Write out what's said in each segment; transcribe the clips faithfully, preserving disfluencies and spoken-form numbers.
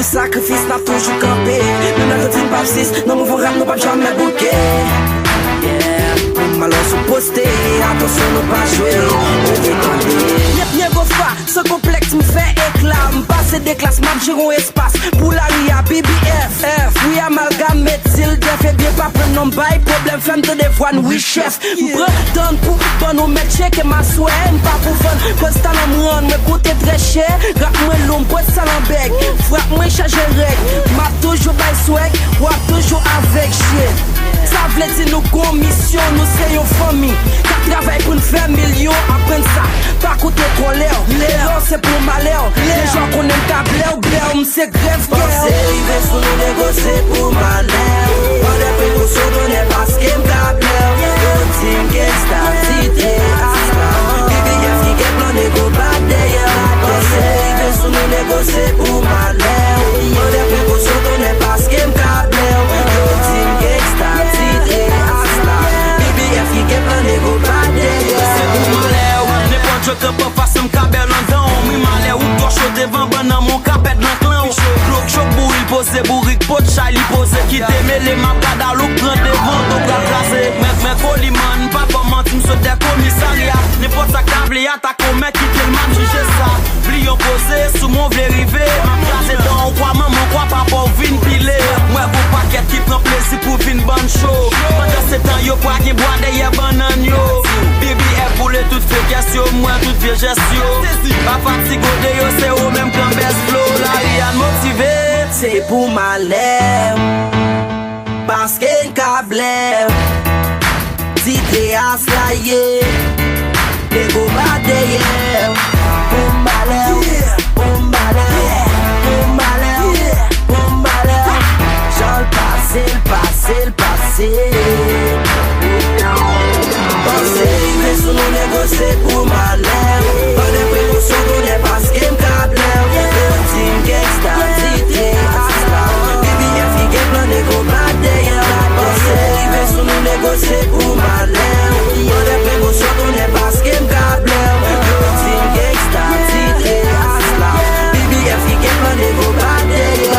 Sakrifis n ap toujou kanpe. Menm lè yo di n p ap sis, nan mouvman rap nou p ap janmen bouke. Yeah. Pou malè sou poste, atansyon nou pa jwe, rete kanpe. Nèg, nèg ofa, san konplèks m fè ekla. M pase de klas, m ap jere yon espas. Pou lari a B B F, F, wi amalgam, met zil dèf, ebyen pa pran non m bay pwoblèm, fè m tande vwa n wi chèf. M pran tan pou ban nou mèt cheke m aswè, m pa pou vann. Koz talan m rann mwen koute trè chè. Rap mwen lou, m pran sa nan bèg. Frap mwen chaje règ. M ap toujou bay swag, w ap toujou avèg shit. Sa vle di nou gon misyon, nou se yon fanmi. K ap travay pou n fè milyon, aprann sa. Pa koute kòlè w, lè w se pou malè w. Deja w konnen m ka blè w, blè w, m se grèv kè w. Panse rive sou nou negosye pou malè w. Pran de prekosyon, tonnè, paske m ka blè w. Yo di m gangsta, titre asla. B B F ki gen plan, nego bat dèyè w. Panse rive sou nou negosye pou malè w. Pran de prekosyon, tonnè, paske m ka blè w. Yo di m gangsta, titre asla. B B F ki gen plan, nego bat dèyè w. Se pou malè w, nenpòt jwèt k ap anfas m ka bèl anndan w. Wi malè w, dòch yo devan bann nan mon ka pèd nan klan w. Blok chòk bouri l poze, bourik pot chay li poze. Kite mele m ap gad alouk pran devan, tou pral kraze. Mèt, mèt Koliman, pa ban manti, m sot dè komisarya. Nenpòt sa k ta vle atake w, mèt kite l, m ap jije sa. Bliye w poze, sou mwen w vle rive, m ap kraze dan w, kwa manman w, kwa papa w vin pile. M wè gon pakèt ki pran plezi pou vin bann cho. Pandan se tan yo kwa gen bwa dèyè bannann yo. B B F boule tout fekès yo, m wè tout vye jès yo. Pa fatige w de yo, se ou menm k anbès flo. Lari a n motive. Se pou malè m, paske n ka blè m. Titre asla ye. Nego bat dèyè m. Pou malè w, pou malè w, pou malè w, pou malè w. Jan l pase, l pase, l pase. Panse rive sou nou negosye pou malè w. Pran de prekosyon, tonnè, paske m ka blè w. Yo di m gangsta, titre asla. B B F ki gen plan, nego bat dèyè w. Panse rive sou nou negosye pou malè w. Pran de prekosyon, tonnè, paske m ka blè w. Yo di m gangsta, titre asla. B B F ki gen plan, nego bat dèyè w.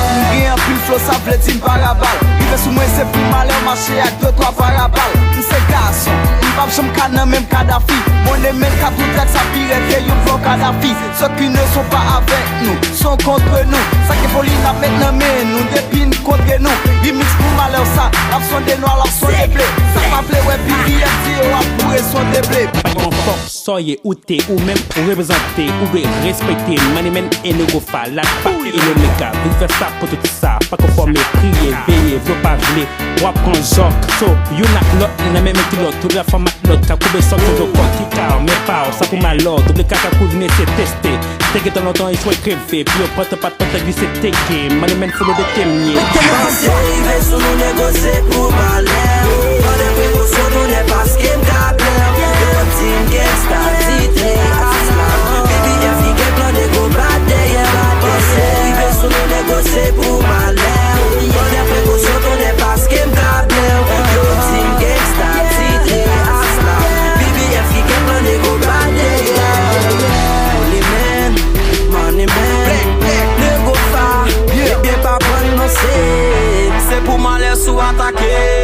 M gen anpil flo, sa vle di m parabal. Rive sou mwen, se pou malè w, mache ak de twa parabal. M se gason, m p ap janm ka nan menm Kadafi. Monnen men k ap tou trèt sa pi rèd ke yon flò Kadafi. Ceux qui ne sont pas avec nous sont contre nous. Sa ki foli n ap met nan men nou depi n kontre nou. Remix pou malè w sa, n ap sonde nwa, l ap sonde ble. Sa k pa vle wè B B F di yo ap boure sonde ble. Pa gen fòk sa w ye ou te ou menm ou reprezante, ou dwe respekte Money Man e Nego Fa, la pa e Omega. Vin fè sa pou tout sa, pa konfòme, kriye, veye, vle w pa vle, w ap pran jòk. So, youn ak lòt, nan menm kilòt, tout la fanm ak lòt, k ap koube sòk, koube kòk, ki ka men pa w, sa pou malè w, double kaka kou vini se teste. Te gentan lontan echwe kreve, pou yo pran tan pa t pantan glise teke, Money Man folo de temye. Panse rive sou nou negosye pou malè w. Pran de prekosyon, tonnè, paske m ka blè w. Yo di m gangsta, titre asla. B B F ki gen plan, nego bat dèyè w. Panse rive sou nou negosye pou malè w. Pran de prekosyon, tonnè, paske m ka blè w. Yo di m gangsta, titre asla. B B F ki gen plan, nego bat dèyè w. Money Man, Money Man, Nego Fa, ebyen pa pran non se. Se pou malè sou atake.